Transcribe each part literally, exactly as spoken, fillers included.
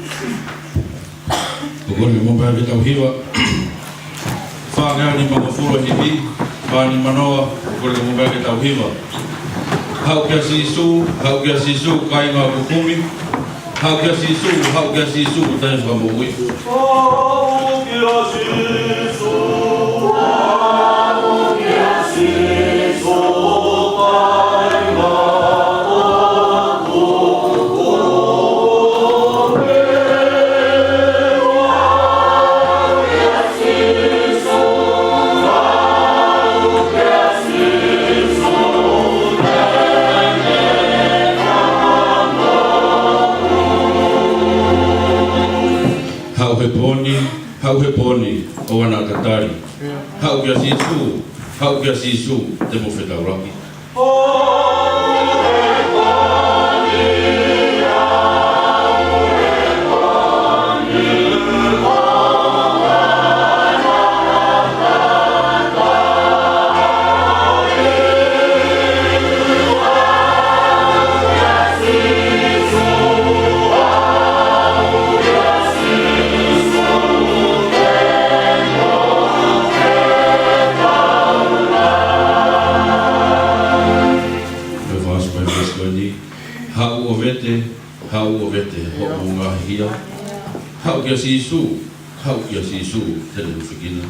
Ko e kole mo pea ke tau hiva. Fā ngeau nimangofulu e himi, fā nima noa, ko e kole mo pea ke tau hiva. Haʻu kia Sīsū, haʻu kia Sīsū, kāinga ʻoku kumi. Haʻu kia Sīsū, haʻu kia Sīsū, taʻe fakamoʻui. Haʻu kia Sīsū, haʻu kia Sīsū, kāinga ʻoku kumi. Haʻu kia Sīsū, haʻu kia Sīsū, Haʻu he pō ni, haʻu he pō ni, ʻoua naʻa tatali. Haʻu kia Sīsū, haʻu kia Sīsū, te mo fetaulaki. Haʻu ʻo vete, haʻu ʻo vete, hoʻo ngaahi hia. Haʻu kia Sīsū, haʻu kia Sīsū, te ne hūfekina.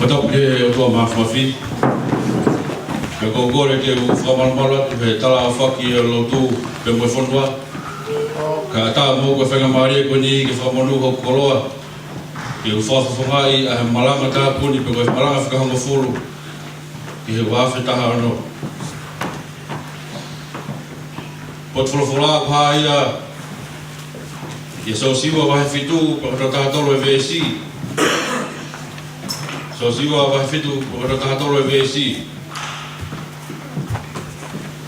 Fakatapu ki he ʻOtua Māfimafi. Pea ʻoku ou kole ke u fakamalumalu atu he tala ʻa e fai ʻa e lotu pea mo e fonua. Kae ʻatā moʻoku e faingamālie ko eni ke fakamonū hoku koloa. Ke u fakafofongaʻi ʻa e malanga tāpuni pe ko e malanga fika hongofulu ki he ua afe taha ono. Potu folofola ko ia ʻia Siosiua vahe fitu, pea ko e taha tolu e veesi. Siosiua vahe fitu, pea ko e taha tolu e veesi.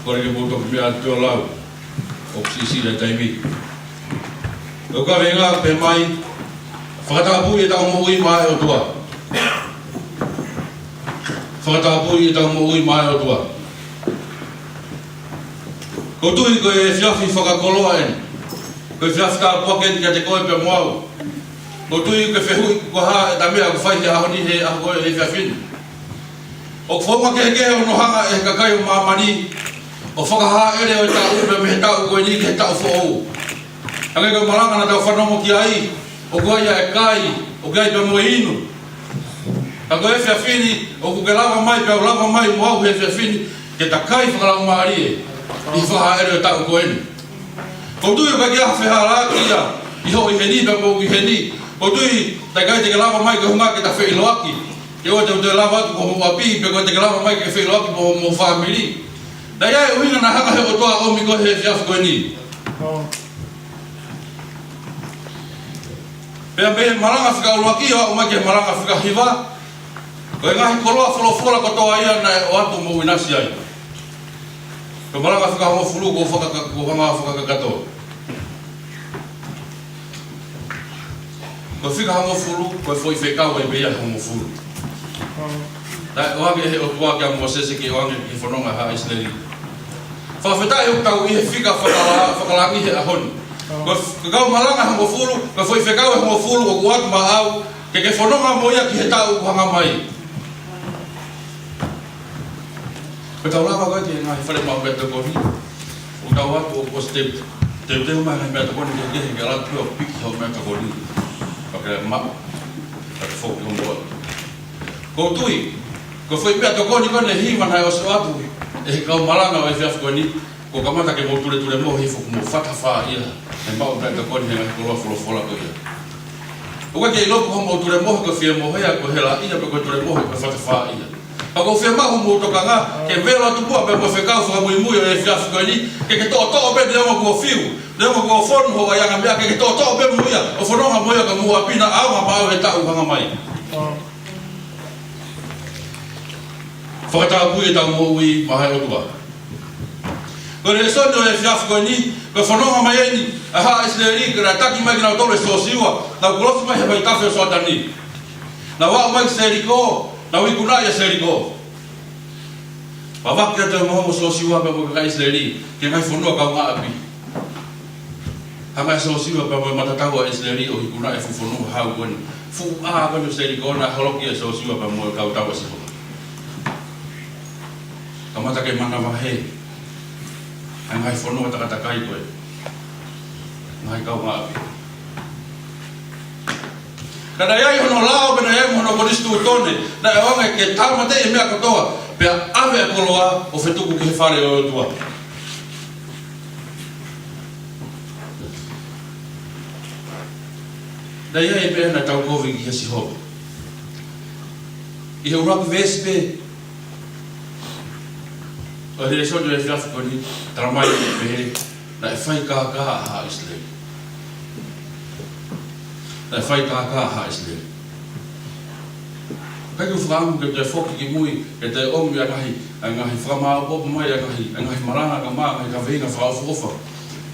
Kole ke mou toki meʻa atu ʻo lau. ʻOku siʻisiʻi e taimi. ʻOku kaveinga pē mai, fakatapui ʻetau moʻui maʻa e ʻOtua. Fakatapui ʻetau moʻui maʻa e ʻOtua. ʻOku ou tui ko e efiafi fakakoloa eni. Ko e efiafi tāpuaki eni kiate koe pea mo au. ʻOku ou tui ko e fehuʻi ko e hā ʻeta meʻa ʻoku fai he ʻaho ni he ʻaho ko ē he efiafi ni. ʻOku founga kehekehe hono hanga ʻe he kakai ʻo māmani ʻo fakahāʻele ʻo e taʻu pea mei he taʻu ko eni ki he taʻu foʻou. Hangē ko e malanga naʻa tau fanongo ki ai, ʻoku ʻi ai ʻa e kai, ʻoku ʻi ai pea mo e inu. Ka ko e efiafi ni, ʻoku ke lava mai, pea u lava mai mo au he efiafi ni, ke ta kai fakalaumālie ʻi he fakahāʻele ʻo e taʻu ko eni. ʻOku ou tui ʻoku ʻikai ke ʻi ai ha fehālaaki ia ʻi hoʻo ʻi heni pea mo au ʻi heni. ʻOku ou tui, taʻe ʻikai te ke lava mai ko e ʻuhinga ke ta feʻiloaki. Ke ʻoua te u toe lava atu ki homou ʻapi, pe ko e te ke lava mai ke feʻiloaki mo homou fāmili. Naʻe ʻi ai e ʻuhinga naʻe hanga ʻe he ʻOtua ʻo ʻomi koe he efiafi ko eni. Pea mei he malanga fika ʻuluaki ʻo aʻu mai ki he malanga fika hiva, ko e ngaahi koloa folofola kotoa ia naʻe ʻoatu mo ʻinasi ai. Ko e malanga fika hongofulu, ko e faka-, ko e hanga fakakakato. Ko e fika hongofulu, ko e foʻi fekau ʻe pehē ia hongofulu. Naʻe ʻoange ʻe he ʻOtua kia Mōsese ke ʻoange ki he fononga ʻa ʻIsileli. Fakafetaʻi ʻoku tau ʻi he fika fakala-, fakalangi he ʻaho ni. Ko e f-, ko e kau malanga hongofulu, ko e foʻi fekau ʻe hongofulu ʻoku ʻoatu maʻau, ke ke fononga mo ia ki he taʻu ʻoku hanga mai. Ko e tau lava ko ē ki he ngaahi fale maʻu meʻatokoni. ʻOku tau atu ʻo post teu, teuteu mai ngaahi meʻatokoni kehekehe ke ʻalu atu pē ʻo piki hao meʻatokoni. Pea ke maʻu, pea ke foki homo atu. ʻOku ou tui, ko e foʻi meʻatokoni ko eni ʻe hiva naʻe ʻosi ʻoatu ʻe he kau malanga ʻo e efiafi ko eni, kuo kamata ke mou tuletule mo hifo kuo mou fata fā ia. He maʻu pē tokoni he ngaahi koloa folofola ko ia. ʻOku ʻikai ke ʻilo ko hoʻomou tulemohe ko e fie mohe ia, ko e helaʻia, pe ko e tulemohe ko e fatafāʻia. Ka ʻoku ou fiemaʻu hoʻomou tokanga, ke vela atu muʻa pea mo e fekau fakamuimui ʻo e efiafi ko eni, ke ke toʻotoʻo pē neongo kuo fiu, neongo kuo fonu hoʻo ʻaiʻanga meʻa, ke ke toʻotoʻo pē mo ia, ʻo fononga mo ia ka mou ʻapi naʻa ʻaonga maʻu he taʻu hanga mai. Fakatapui ʻetau moʻui maʻa e ʻOtua. Ko e lēsoni ʻo e efiafi ko eni, ko e fononga mai eni ʻa e haʻa ʻIsileli, ko e naʻe taki mai kinautolu ʻe Sosiua, nau kolosi mai he vaitafe ʻo Soatani. Nau aʻu mai ki Seliko, nau ikunaʻi ʻa Seliko. Vavake atu e ongoongo ʻo Sosiua pea mo e kakai ʻIsileli ki he ngaahi fonua kaungāʻapi. Hanga ʻe Sosiua pea mo e matatau ʻa ʻIsileli ʻo ikunaʻi e fuʻu fonua hau ko eni. Fuʻu ʻā ko eni ʻo Seliko naʻe holoki ʻe Sosiua pea mo e kau tau ʻa Sihova. Kamata ke manavahē ʻa e ngaahi fonua takatakai ko ē. Ngaahi kaungāʻapi. Ka naʻe ʻi ai hono lao, pea naʻe ʻi ai mo hono konisitūtone, naʻe ʻoange ke tāmateʻi e meʻa kotoa, pea ʻave e koloa ʻo fetuku ki he fale ʻo e ʻOtua. Naʻe ʻi ai e meʻa naʻa tau kovi ki ai ʻa Sihova. ʻI he ʻuluaki veesi pē ʻo e lēsoni ʻo e efiafi ko eni, talamai ʻe pehē, naʻe fai kākā ʻa haʻa ʻIsileli. Naʻe fai kākā ʻa haʻa ʻIsileli. ʻIkai ke u fakaʻamu ke toe foki ki mui, ke toe ʻomi ʻa e ngaahi, ʻa e ngaahi fakamāʻopoʻopo mai, ʻa e ngaahi, ʻa e ngaahi malanga ka maʻu, ʻa e ngaahi kaveinga fakaʻofoʻofa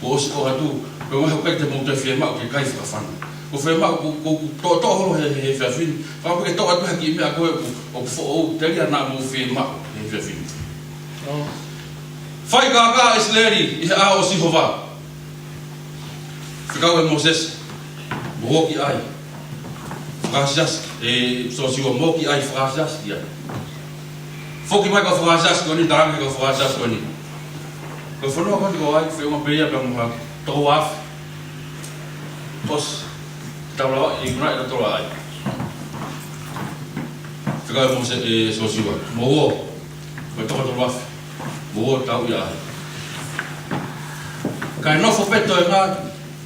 kuo ʻosi ʻoatu, ko e ngaahi ʻoku ʻikai te mou toe fiemaʻu ke kai fakafana. ʻOku ou fiemaʻu ʻoku, ʻoku, ʻoku toʻotoʻo holo he, he efiafi ni. Fakaʻamu ke toʻo atu ha kiʻi meʻa ko ē ʻoku, ʻoku foʻou, telia naʻa mou fiemaʻu he efiafi ni. Fai kākā ʻa ʻIsileli ʻi he ʻao ʻo Sihova. Fekau ʻe Mōsese, mou ō ki ai. Fakaʻasiʻasi, ʻe Sosiua, mou ō ki ai, fakaʻasiʻasi ki ai. Foki mai ka fakaʻasiʻasi ko eni, talaange ka fakaʻasiʻasi ko eni. Ko e fonua ko eni ko ē, feʻunga pē ia pea mo ha toko uaafe. ʻOsi, tau lava ʻe ikunaʻi ʻe nautolu ai. Fekau ʻe Mōsese, ʻe Sosiua, mou ō, ko e toko tolu afe, mou ō tau ia ai. Kae nofo pē toenga,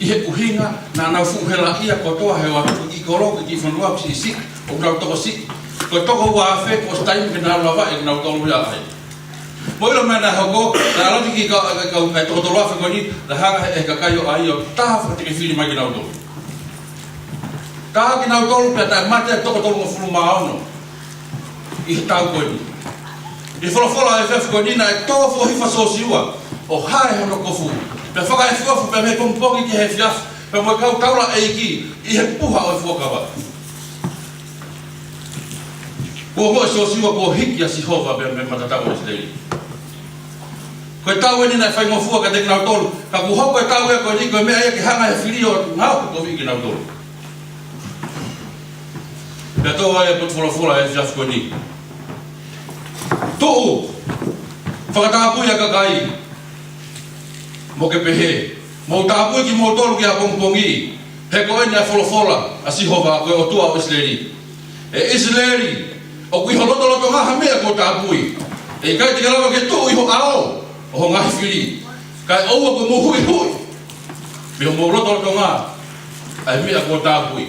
ʻi he ʻuhinga naʻa nau fuʻu helaʻia kotoa he ʻoatu e kiʻi kolo ki he kiʻi fonua siʻisiʻi, ʻoku nau tokosiʻi. Ko e toko uaafe, kuo ʻosi taimi ke nau lava ʻe nautolu ia ai. Mou ʻilo e meʻa naʻe hoko, naʻe ʻalu atu e kiʻi ka, ka, ka, ka toko tolu afe ko eni, naʻe hanga ʻe he kakai ʻo ʻAi ʻo tā fakatekefili mai kinautolu. Tā kinautolu pea naʻe mate e toko tolungofulu mā ono ʻi he tau ko eni. ʻI he folofola ʻo e efiafi ko eni naʻe tō foʻi hifo ʻa Sosiua ʻo hae hono kofu. Pea fakaefuefu pea mei he pongipongi ki he efiafi, pea mo e kau taulaʻeiki ʻi he puha ʻo e fuakava. Kuo ongoʻi ʻe Sosiua kuo hiki ʻa Sihova mei he matatau ʻo ʻIsileli. Ko e tau eni naʻe faingofua kiate kinautolu, ka kuo hoko e tau ia ko eni ko e meʻa ia ke hanga ʻe he fili ʻo ngaohi koviʻi kinautolu. Pea toʻo ai e potu folofola ʻo e efiafi ko eni. Tuʻu, fakatapui ʻa e kakai, mo ke pehē, mou tapui kimoutolu ki he ʻapongipongi, he ko eni ʻa e folofola ʻa Sihova ko e ʻOtua ʻo ʻIsileli. ʻE ʻIsileli, ʻoku ʻi ho lotolotonga ha meʻa kuo tapui. ʻE ʻikai te ke lava ke tuʻu ʻi ho ʻao ʻo ho ngaahi fili, kae ʻoua kuo mou huʻihuʻi mei hoʻomou lotolotonga ʻa e meʻa kuo tapui.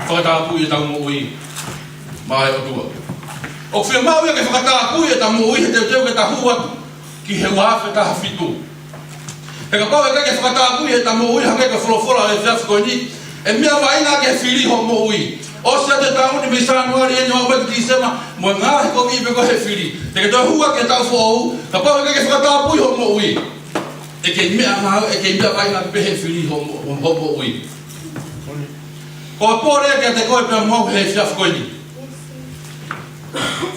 Fakatapui ʻetau moʻui maʻa e ʻOtua. ʻOku fiemaʻu ia ke fakatapui ʻetau moʻui he teuteu ke ta hū atu ki he ua afe taha fitu. He kapau ʻe ʻikai ke fakatapui ʻetau moʻui hangē ko e folofola ʻo e efiafi ko eni, ʻe meʻavaʻinga ki he fili hoʻo moʻui. ʻOsi atu e taʻu ni mei Sānuali eni ʻo aʻu mai ki Tīsema, mo e ngaahi koviʻi pē ko ē he fili. Te ke toe hū ki he taʻu foʻou, kapau ʻe ʻikai ke fakatapui hoʻo moʻui, ʻe kei meʻa ngāue, ʻe kei meʻavaʻinga pē he fili hoʻo mo-, hoʻo moʻui. Ko e pole kiate koe pea mo au he efiafi ko eni.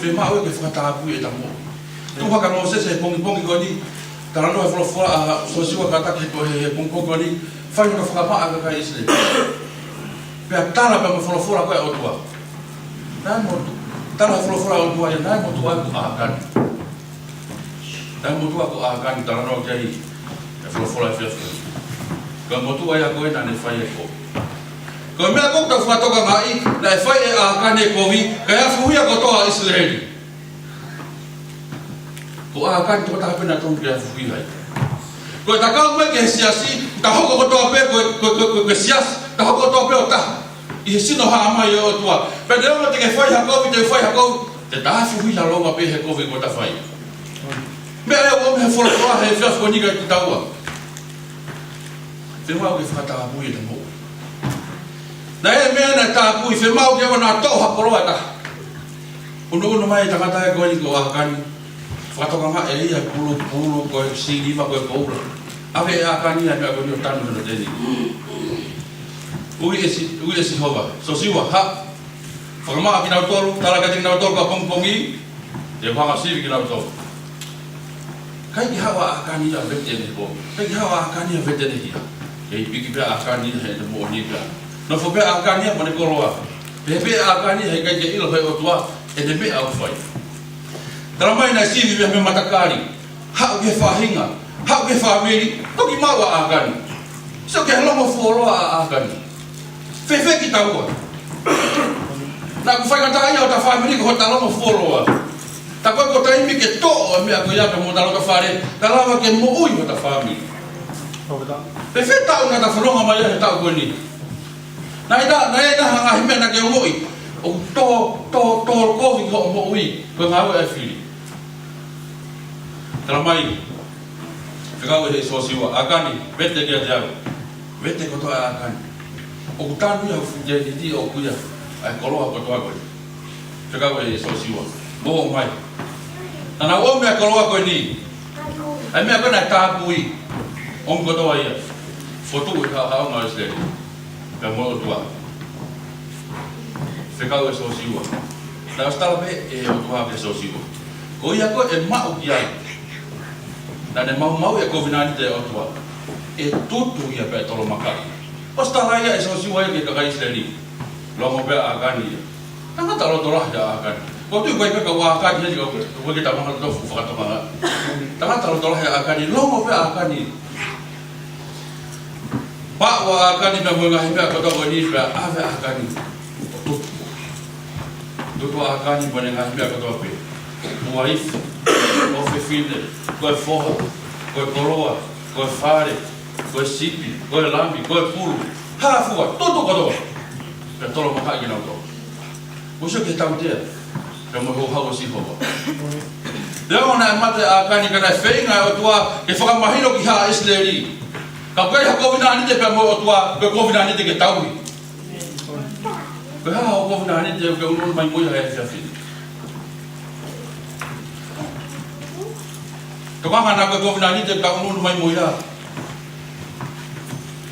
Fiemaʻu ke fakatapui ʻetau moʻui. Tuʻu hake ʻa Mōsese he pongipongi ko eni, talanoa e folofola ʻa Sosiua kātaki ko ē he pongipongi ko eni, fai hono fakamaʻa e kakai ʻIsileli. Pea tala pē mo e folofola ko ē ʻa e ʻOtua. Naʻe mo-, tala e folofola ʻa e ʻOtua ia, naʻe motuʻa ʻa ʻĀkani. Naʻe motuʻa ko ʻĀkani, talanoa ki ai e folofola ʻo e efiafi. Ko e motuʻa ia ko ē naʻa ne fai e kovi. Ko e meʻa ko ē ʻoku tau fakatokangaʻi, naʻe fai ʻe ʻĀkani e kovi, kae afuhia kotoa ʻa ʻIsileli. Ko ʻĀkani tokotaha pē naʻe tonu ke afuhia ai. Ko e ta kau mai ki he siasi, Ta hoko kotoa pē ko e, ko e, ko e, ko e, ko e siasi, ta hoko kotoa pē ʻo taha ʻi he sino hā mai ʻo e ʻOtua. Pea neongo te ke fai ha kovi, te ke fai ha kovi, te ta fuhi ha loa pē he kovi ko ē ta fai. Meʻa ia ʻoku ʻomi he folofola he efiafi ko eni kiate kitaua. Fiemaʻu ke fakatapui ʻeta moʻui. Naʻe ʻi ai e meʻa naʻe tapui, fiemaʻu ke ʻoua naʻa toʻo ha koloa ʻe taha. ʻUnuʻunu mai e tangata ko eni ko ʻAkani. Fakatokangaʻi ʻe ia e pulupulu, ko e siliva, ko e koula. ʻAve ʻe ʻAkani ʻa e meʻa ko eni ʻo tanu he loteni. Ui ʻe Si-, ui ʻe Sihova, Siosiua, haʻu. Fakamaʻa kinautolu, tala kiate kinautolu ko e pongipongi, te u hanga ʻo sivi kinautolu. ʻIkai ke haʻu ʻa ʻAkani ia ʻo vete ʻene hia. ʻIkai ke haʻu ʻa ʻAkani ia ʻo vete ʻene hia. Kei piki pē ʻa ʻAkani ia heʻene moʻoni pē. Nofo pē ʻa ʻAkani ia mo ʻene koloa. Pehē pē ʻa ʻAkani ia heʻikai ke ʻilo ʻe he ʻOtua ʻene meʻa ʻoku fai. Tala mai naʻe sivi mei he matakali. Haʻu ki he faʻahinga. Haʻu ki he fāmili. Toki maʻu ʻa ʻAkani. Sio ki he longo fuoloa ʻa ʻAkani. Fēfē kitaua? Naʻa ku faingataʻaʻia ʻo ta fāmili ko hota longo fuoloa. Ta ko e ko e taimi ke toʻo e meʻa ko ia pea mo ta loto fale, ta lava ke moʻui hota fāmili. Fēfē taʻu naʻa ta fononga mai ai he taʻu ko eni? Naʻe ʻi ai, naʻe ʻi ai ha ngaahi meʻa naʻa ke ongoʻi ʻoku tō, tō, tō kovi ki hoʻo moʻui, ko e ngāue ʻa e fili. Tala mai, fekau ʻe Siosiua, ʻAkani, vete kiate au. Vete kotoa ʻa ʻAkani. ʻOku tanu ia ʻa e fuʻu tēniti ʻoku ʻi ai ʻa e koloa kotoa ko ē. Fekau ʻe Siosiua, mou ō mai. Naʻa nau ʻomi ʻa e koloa ko eni. ʻA e meʻa ko ē naʻe tapui. ʻOmi kotoa ia. Fotu ʻi he haʻohaʻonga ʻo ʻIsileli. Pea mo e ʻOtua. Fekau ʻe Siosiua. Naʻe ʻosi tala pē ʻe he ʻOtua kia Siosiua. Ko ia ko ē ʻe maʻu ki ai. Naʻa ne maumauʻi e kovinānite ʻa e ʻOtua. ʻE tutu ia pea tolomakaʻi. ʻOsi tala ia ʻe Siosiua ia ki he kakai ʻIsileli. Longo pē ʻa ʻAkani ia. Tangata loto lahi ʻa ʻAkani. Ko e tuʻu ko ē pē ka ʻoku ʻAkani ia ka ʻoku ke tamanga loto fuʻu fakatokangaʻi. Tangata loto lahi ʻa ʻAkani. Longo pē ʻa ʻAkani. Paʻu ʻa ʻAkani pea mo e ngaahi meʻa kotoa ko eni pea ʻave ʻa ʻAkani ʻo tutu. Tutu ʻa ʻAkani mo ʻene ngaahi meʻa kotoa pē. Uaifi, ʻofefine, ko e foha, ko e koloa, ko e fale, ko e sipi, ko e lami, ko e pulu. Hā fua, tutu kotoa. Pea tolomakaʻi kinautolu. Mou sio ki he tautea. Pea mo e houhau ʻo Sihova. Pea ʻoua naʻa mate ʻa ʻAkani ka naʻe feinga ʻa e ʻOtua ke fakamahino ki haʻa ʻIsileli. Ka ko e hā e kovinānite pea mo e ʻOtua, ko e kovinānite ke tauhi. Ko e hā hoʻo kovinānite ʻoku ke ʻunuʻunu mai mo ia he efiafi ni? Tokanga naʻa ko e kovinānite ʻoku ke ʻunuʻunu mai mo ia.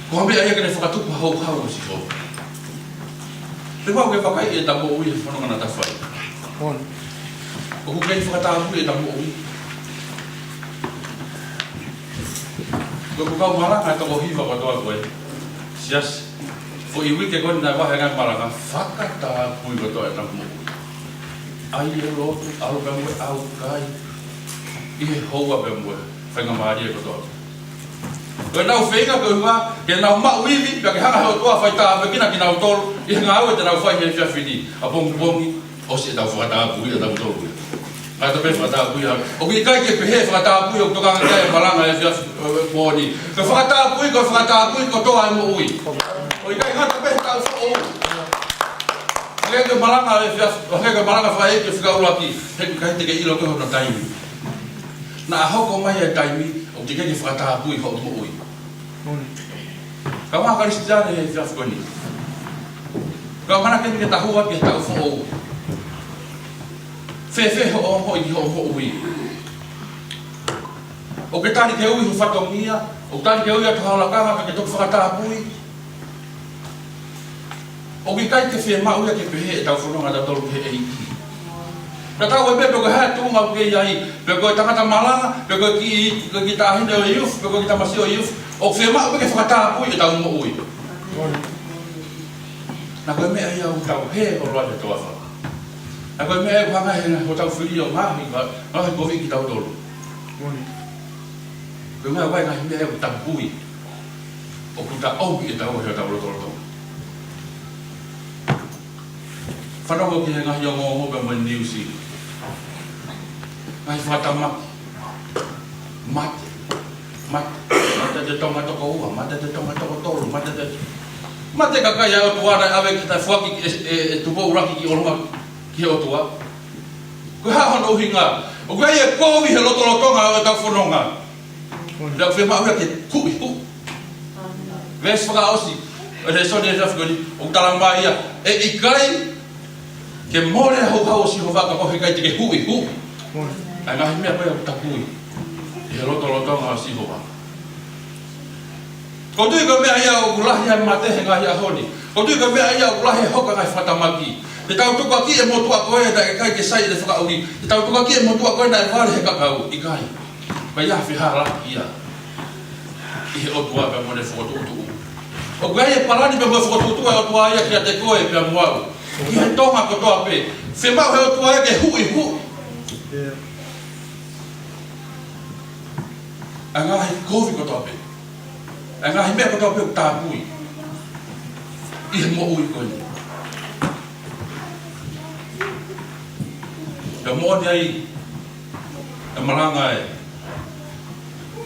Ko e meʻa ia ke ne fakatupu houhau ʻo Sihova. Te mau ke vakai ʻeta moʻui he fononga naʻa ta fai. ʻOku kei fakatapui ʻeta moʻui. Ko e kau malanga ʻe toko hiva kotoa ko ē. Siasi. Foʻi uike ko eni naʻe vahe ngaahi malanga fakatapui kotoa ʻeta moʻui. ʻAi e lotu, ʻalu pea mo e ʻaukai. ʻI he houa pea mo e faingamālie kotoa. Ko ʻenau feinga ko e ʻuhinga ke nau maʻu ivi, pea ke hanga he ʻOtua ʻo fai tāpuekina kinautolu ʻi he ngāue te nau fai he efiafi ni. ʻApongipongi, ʻosi ʻetau fakatapui ʻatautolu. Ngata pē fakatapui ʻa. ʻOku ʻikai ke pehē fakatapui ʻoku tokanga ki ai e malanga he efiafi, ē, ko eni. Ko e fakatapui, ko e fakatapui kotoa e moʻui. ʻOku ʻikai ngata pē taʻu foʻou. Hangē ko e malanga he efiafi, hangē ko e malanga fakaʻeiki fika ʻuluaki. He ʻikai te ke ʻilo koe hono taimi. Naʻa hoko mai e taimi, ʻoku teʻeki ke fakatapui hoʻo moʻui. Kau Kalisitiane he efiafi ko eni. Kau mana ke ni ke tahua ki he taʻu foʻou. Fēfē hoʻo ongoʻi ki hoʻo moʻui? ʻOku ke tali ke ui ho fatongia, ʻoku tali ke ui atu ha lakanga ka ke toki fakatapui. ʻOku ʻikai ke fiemaʻu ia ke pehē ʻetau fononga ʻatautolu ki he ʻEiki. Tatau ai pē pe ko e hā e tuʻunga ʻoku ke ʻi ai, pe ko e tangata malanga, pe ko e kiʻi, ko e kiʻi taʻahine ʻo e youth, pe ko e kiʻi tamasiʻi ʻo e youth, ʻoku fiemaʻu pē ke fakatapui ʻetau moʻui. Naʻa ko e meʻa ia ʻoku tau hē holo ai he toafa. Naʻa ko e meʻa ia ʻoku hanga he hotau fili ʻo ngaohi, ngaohi kovi kitautolu. Ko e meʻa ʻoku ʻi ai e ngaahi meʻa ia ʻoku tapui. ʻOku taʻofi ʻe taua he ʻetau lotolotonga. Fanongo ki he ngaahi ongoongo pea mo e niusi. Ngaahi fakatamaki. Mate. Mate. Mate Mate Tonga toko ua, mate Tonga toko tolu, mate, mate kakai ʻa e ʻOtua naʻe ʻave ki taʻefoaki ʻe, ʻe, ʻe Tupou ʻUluaki ki ʻolunga ki he ʻOtua. Ko e hā hono ʻuhinga? ʻOku ʻi ai e kovi he lotolotonga ʻo ʻetau fononga. Pea ʻoku fiemaʻu ia ke huʻi, huʻi. Veesi fakaʻosi ʻo e lēsoni he efiafi ko eni, ʻoku talamai ia, ʻe ʻikai ke mole ʻa e houhau ʻo Sihova kapau he ʻikai te ke huʻi, huʻi ʻa e ngaahi meʻa ko ia ʻoku tapui ʻi he lotolotonga ʻo Sihova. ʻOku ou tui ko e meʻa ia ʻoku lahi ai e mate he ngaahi ʻaho ni. ʻOku ou tui ko e meʻa ia ʻoku lahi ai e hoko e ngaahi fakatamaki. Te tau tukuakiʻi e motuʻa ko ē naʻe ʻikai ke sai ʻene fakaʻuli. Te tau tukuakiʻi e motuʻa ko ē naʻe vale he kakau. ʻIkai. Ko ia fehālaaki ia ʻi he ʻOtua pea mo ʻene fokotuʻutuʻu. ʻOku ʻi ai e palani pea mo e fokotuʻutuʻu ʻa e ʻOtua ia kiate koe pea mo au, ki he Tonga kotoa pē. Fiemaʻu he ʻOtua ia ke huʻi, huʻi ʻa e ngaahi kovi kotoa pē, ʻa e ngaahi meʻa kotoa pē ʻoku tapui ʻi he moʻui ko eni. Pea moʻoni ai e malanga ʻa e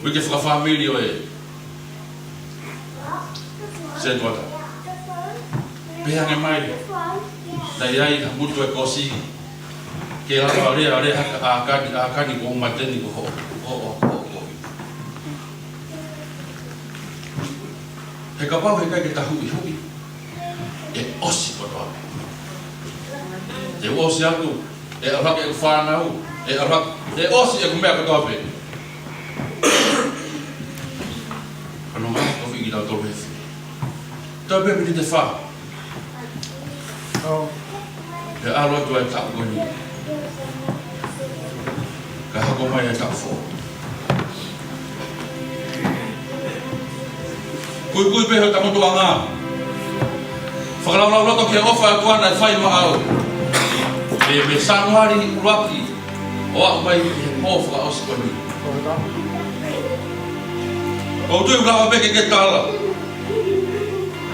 uike fakafāmili ʻo e sētuata. Pehē ange mai, naʻe ʻi ai ha ngutu ʻo e kosi ke lava lea, lea hake, ʻa kani, ʻa kani, kuo u mate ni, ko hoʻo, ko hoʻo, ko hoʻo kovi. He kapau he ʻikai ke ta huʻi, huʻi, ʻe ʻosi kotoa. Te u ʻosi atu, ʻe ʻalu hake ʻeku fānau, ʻe ʻalu hake, ʻe ʻosi ʻeku meʻa kotoa pē. Ko hono ngaahi kovi kitautolu he efiafi. Toe pē miniti ʻe fā. Pea ʻalu atu e taʻu ko eni, kae hoko mai e taʻu foʻou. Kuikui pē hota motuʻanga. Fakalaulauloto ki he ʻofa ʻa e ʻOtua naʻe fai maʻau. Pea mei Sānuali ʻuluaki ʻo aʻu mai ki he pō fakaʻosi ko eni. ʻOku ou tui ʻoku lava pē ke ke tala.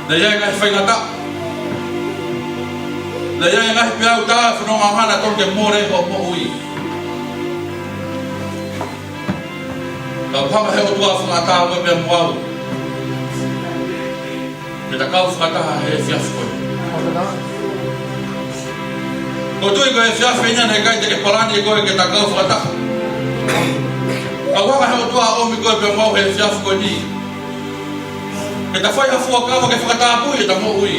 Naʻe ʻi ai e ngaahi faingataʻa. Naʻe ʻi ai e ngaahi peau tā, fononga ʻanga naʻe tonu ke mole hoʻo moʻui. Ka ʻoku hanga he ʻOtua ʻo fakaʻatā koe pea mo au ke ta kau fakataha he efiafi ko eni. ʻOku ou tui ko e efiafi eni naʻe ʻikai te ke palani ʻe koe ke ta kau fakataha. Ka ʻoku hanga he ʻOtua ʻo ʻomi koe pea mo au he efiafi ko eni ke ta fai ha fuakava ke fakatapui ʻeta moʻui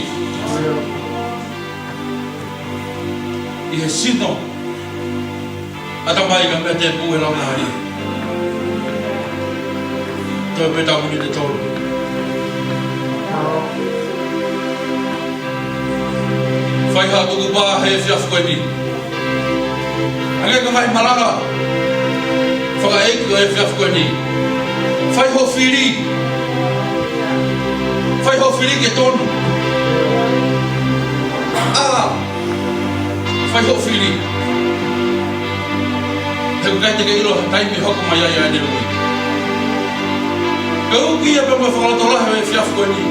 ʻi he sino ʻatamai kae meʻa tēpū he Laumālie. Toe pē taʻu miniti ʻe tolu. Fai ha tukupā he efiafi ko eni. Hangē ko e ngaahi malanga fakaʻeiki ʻo e efiafi ko eni. Fai hoʻo fili. Fai hoʻo fili ke tonu. ʻA, fai hoʻo fili. He ʻoku ʻikai te ke ʻilo he taimi ʻe hoko mai ai ʻene ui. Ke uki ia pea mo e fakalotolahi ʻo e efiafi ko eni.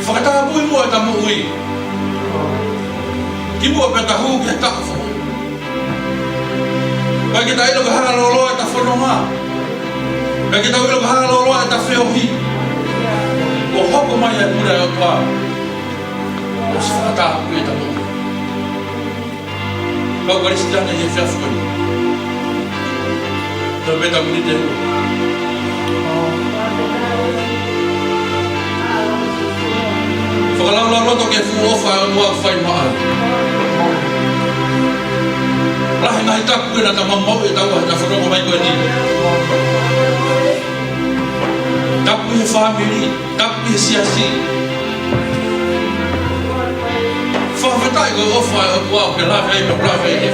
Fakatapui muʻa ʻeta moʻui kimuʻa pea ta hū ki he taʻu foʻou. ʻIkai ke ta ʻilo ko e hā loloa ʻeta fononga. ʻIkai ke ta ʻilo ko e hā loloa ʻeta feohi. Kuo hoko mai e pule ʻa e ʻOtua ʻo fakatapui ʻeta moʻui. Kau Kalisitiane ʻi he efiafi ko eni. Toe pē taʻu miniti ʻe ua. Fakalaulauloto ki he fuʻu ʻofa ʻa e ʻOtua ʻoku fai maʻau. Lahi e ngaahi tapu ʻe naʻa ta maumauʻi ʻe taua he ta fononga mai ko eni. Tapu ʻi he fāmili, tapu ʻi he siasi. Fakafetaʻi ko e ʻofa ʻa e ʻOtua ʻoku ke lave ai pea lave ai.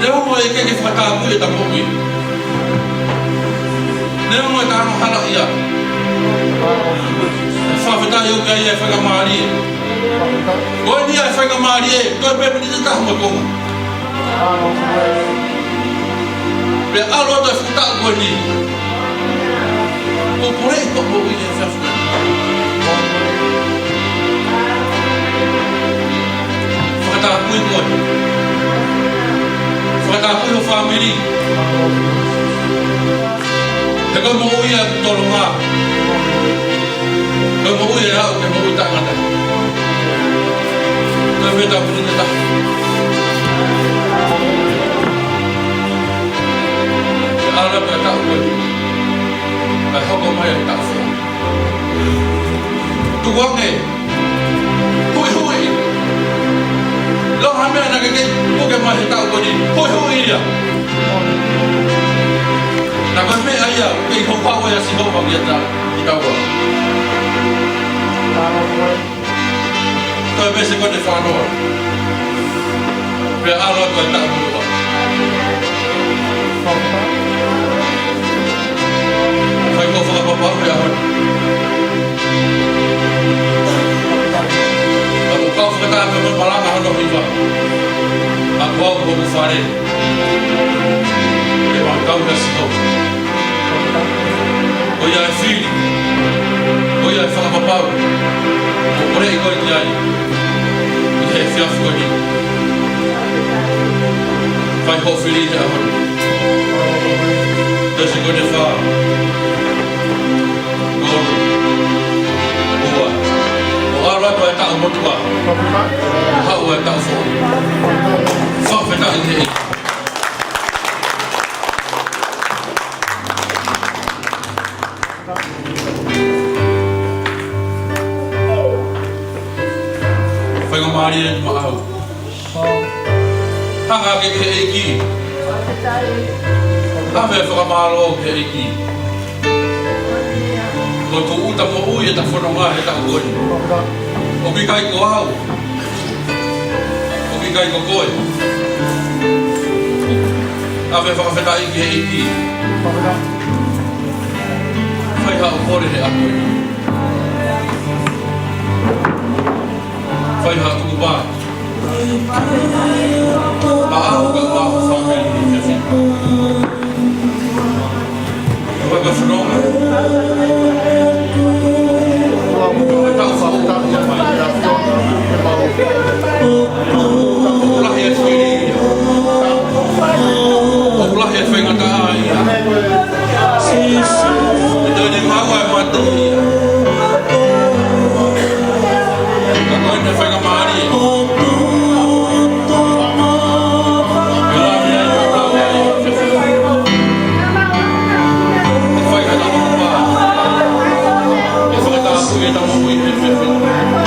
Neongo ʻe ʻikai ke fakatapui ʻeta moʻui. Neongo ʻeta angahala ia. Fakafetaʻi ʻoku ʻi ai e faingamālie. Ko eni ʻa e faingamālie, toe pē miniti ʻe taha mo e konga. Pea ʻalu atu e fuʻu taʻu ko eni. Kuo pule ʻi hoʻo moʻui he efiafi ko eni. Fakatapui koe. Fakatapui ho fāmili. He ko e moʻui ʻa e tolonga. Ko e moʻui ʻe aʻu ki he moʻui taʻengata. Ko e meʻa ʻoku ne tata. Ke ʻalu atu e taʻu ko eni. Kae hoko mai e taʻu foʻou. Tukuange. Huʻihuʻi. Lo ha meʻa naʻa ke kei puke mai he taʻu ko eni. Huʻihuʻi ia. Naʻa ko e meʻa ia, kei houhau ʻa Sihova kiate kitaua. Ko e veesi ko eni ʻe fā noa. Pea ʻalu atu e taʻu ko eni. Fai hoʻo fakapapau he ʻaho ni. Ka ko e kau fakataha pē mo e malanga hono hiva. ʻA ko au mo hoku fale. ʻE fakatau kia Sihova. Ko ia ʻe fili. Ko ia ʻe fakapapau. Ko e kole ʻi ko eni ai. ʻI he efiafi ko eni. Fai hoʻo fili he ʻaho ni. Veesi ko eni ʻe fā. Tolu. Ua. ʻO ʻalu atu e taʻu motuʻa. Haʻu e taʻu foʻou. Fakafetaʻi ki he ʻEiki. Faingamālie eni maʻau. Hanga hake ki he ʻEiki. ʻAve e fakamālō ki he ʻEiki. Ko e tūʻuta moʻui ʻeta fononga he taʻu ko eni. ʻOku ʻikai ko au. ʻOku ʻikai ko koe. ʻAve e fakafetaʻi ki he ʻEiki. Fai haʻo kole he ʻaho ni. Fai ha tukupā. Maʻau ka maʻau fāmili. Waka whanonga. Waka tau whakatau ia mai. Lahi e tiri. Lahi e whaingataʻa ia. Tō ni mau ai matu ia. Ka ko e faingamālie. Ke lave ai, ke lave ai. Ke fai ka tau mā. Ke fakatapu e tau mui he whewhena.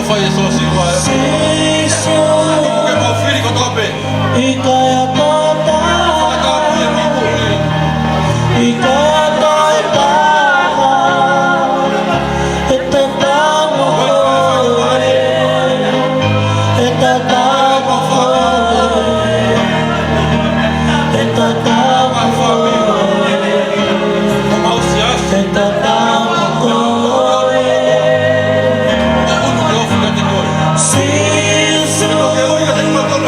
Fai e soa siua e. Sīsū. Ke mau fili kotoa pē. ʻIkai ha taha. Fakatapu ia ki tuʻi. ʻIkai ha taha. ʻE tatau mo koe. ʻE tatau mo koe. ʻE tatau mo koe. ʻE tatau mo koe. Sīsū. ʻIkai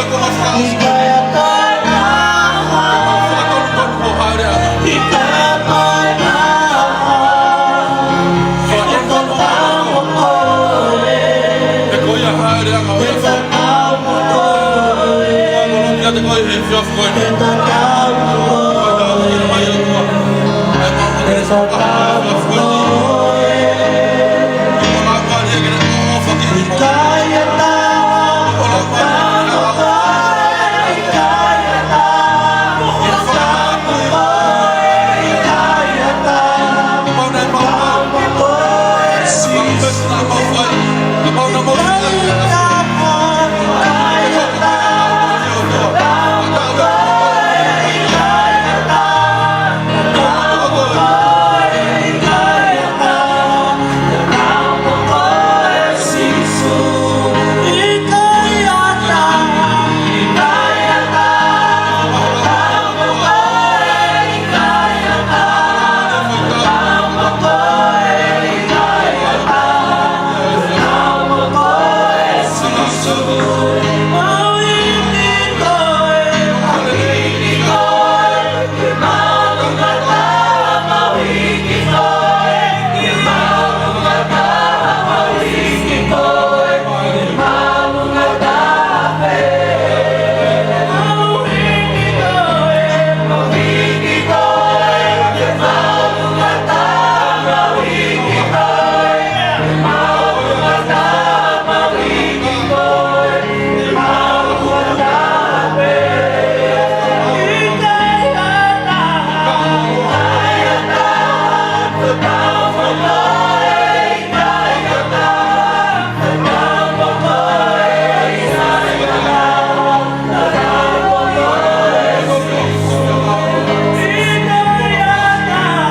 ha taha. ʻIkai ha taha. ʻE tatau mo koe. ʻE tatau mo koe. ʻE tatau mo koe. ʻE tatau mo koe. ʻIkai ha taha. ʻIkai ha taha. ʻIkai ha taha.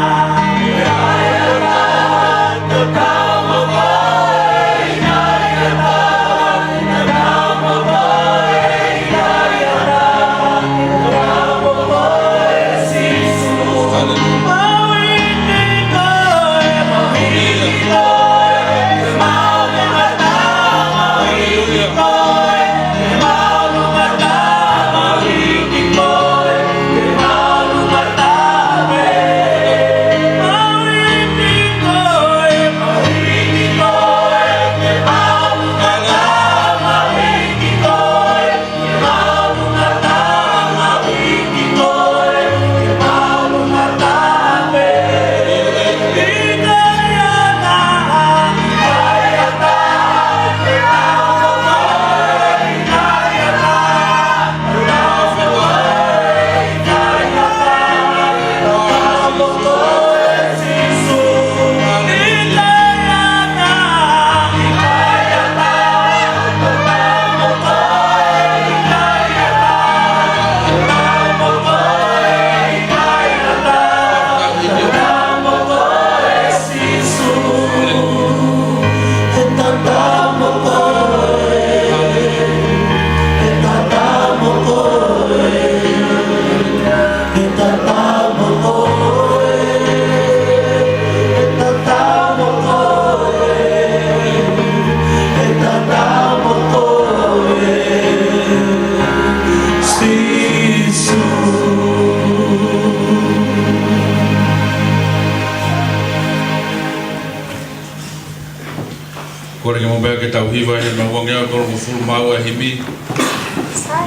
Kole ke mou meʻa ke tau hiva he meʻa uangeau tolungofulu mā ua himi.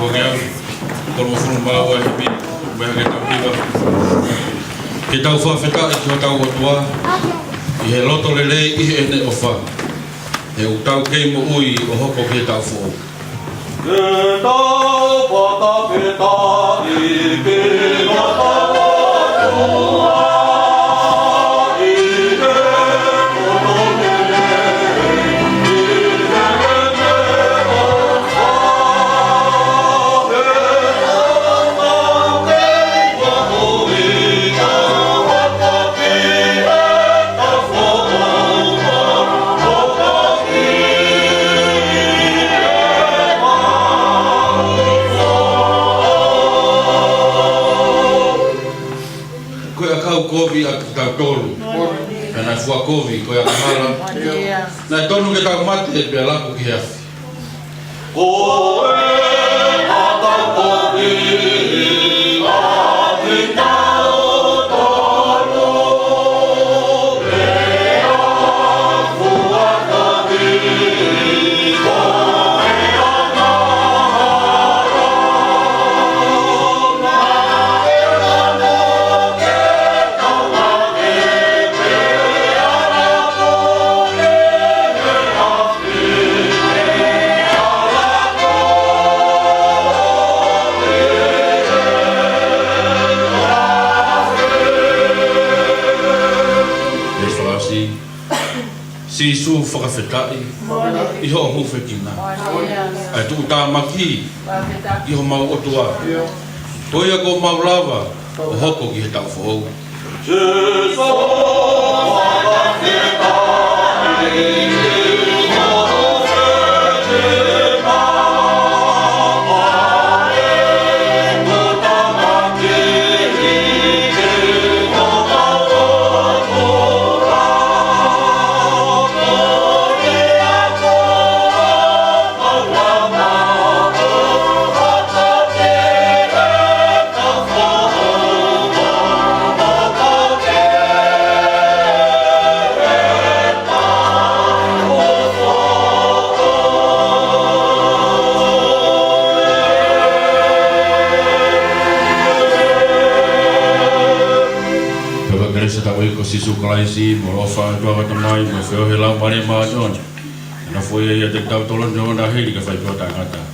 Uangeau tolungofulu mā ua himi. Meʻa ke tau hiva. Ke tau fakafetaʻi ki hotau ʻOtua ʻi he loto lelei ʻi heʻene ʻofa. He ʻoku tau kei moʻui ʻo hoko ki he taʻu foʻou. Ke tau fakafetaʻi ki hotau ʻOtua ʻi he loto lelei ʻi heʻene kovi ʻa kitautolu. Pea naʻe fua kovi ko e angahala. Naʻe tonu ke tau mate pea laku ki he afi. Sīsū, fakafetaʻi ʻi hoʻo hūfekina ʻa e tuʻutāmaki ʻi homau ʻOtua. Ko ia kuo mau lava ʻo hoko ki he taʻu foʻou. Pea ko e kelesi ʻa hotau ʻEiki ko Sīsū Kalaisi, mo e ʻofa ʻa e ʻOtua ko e Tamai, mo e feohi ʻa e Laumālie Māʻoniʻoni, ke nofo ia ʻiate kitautolu ʻo ne hili ka fai pē ʻo taʻengata.